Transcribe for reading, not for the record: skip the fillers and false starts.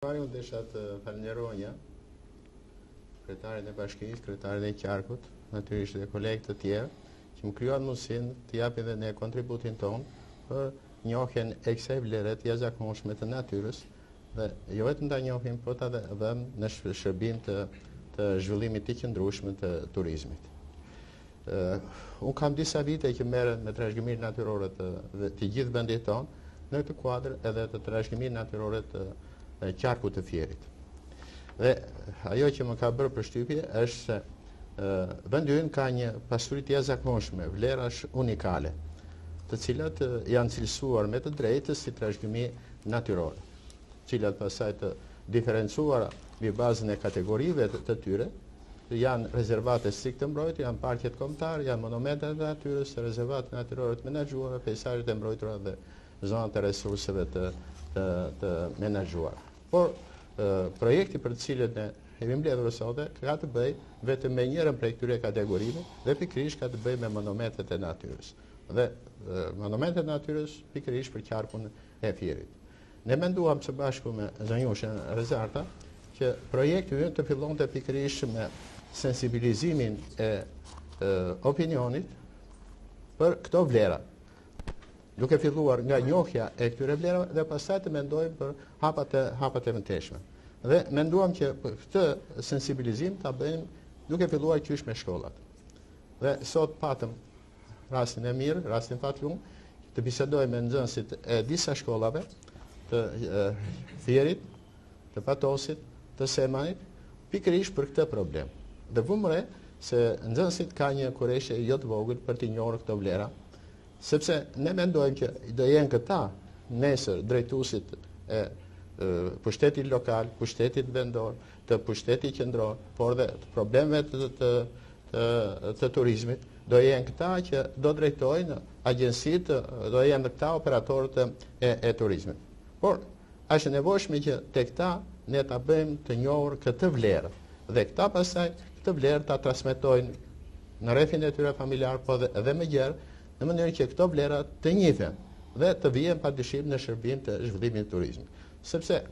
Pari unë desha të falënderoja kryetarin e bashkisë, kryetarin e qarkut, natyrisht dhe kolegë të tjerë, që më krijuan mundësinë të japim dhe ne kontributin tonë për njohjen e kësaj vlere të jashtëzakonshme të natyrës dhe jo vetëm ta njohim, por ta vëmë në shërbim të të zhvillimit të qëndrueshëm të turizmit. Unë kam disa vite që merrem me trashëgiminë natyrore të, të gjithë vendit tonë, në këtë kuadër edhe të trashëgiminë natyrore të qarkut të Fierit. Dhe ajo që më ka bërë përshtypje është se vendi ynë ka një pasuri të jashtëzakonshme, vlerash unikale, të cilat janë cilësuar me të drejtë si trashëgimi natyrore, të cilat pastaj të diferencuara mbi bazën e kategorive të tyre, janë rezervate strikt të mbrojtura, janë parqet kombëtare, janë monumentet e natyrës, rezervate natyrore të menaxhuara, peisazhet e mbrojtura dhe zonat e resurseve të të të menaxhuara. Por projekti për të cilin ne jemi mbledhur sot ka të bëjë vetëm me njërën prej këtyre kategorive dhe pikërisht ka të bëjë me monumentet e natyrës. Dhe monumentet e natyrës pikërisht për qarkun e Fierit. Ne menduam së bashku me zonjushën Rezarta që projekti ynë të fillonte pikërisht me sensibilizimin e, e opinionit për këto vlera. Duke filluar nga njohja e këtyre vlerave dhe pastaj të mendojmë për hapat e hapat e mëtejshme. Dhe menduam që këtë sensibilizim ta bëjmë duke filluar qysh me shkollat. Dhe sot patëm rastin e mirë, rastin fatlum, të bisedojmë me nxënësit e disa shkollave të Fierit, të Patosit, të Semanit, pikërisht për këtë problem. Dhe vumë re se nxënësit kanë një kureshtje jo të vogël për t'i njohur këto vlera, sepse ne mendojmë që do jenë këta nesër drejtuesit e pushtetit lokal, pushtetit vendor, të pushtetit qendror, por dhe të problemeve të, të, të, të turizmit, do jenë këta që do drejtojnë agjencitë, do jenë këta operatorët e, e turizmit. Por, është e nevojshme që te këta ne ta bëjmë të njohur këtë vlerë dhe këta pastaj këtë vlerë ta transmetojnë në rrethin e tyre familjar, po dhe, dhe më gjerë, në mënyrë që këto vlera të njihen dhe të vihen pa dyshim në shërbim të zhvillimit të turizmit. Sepse.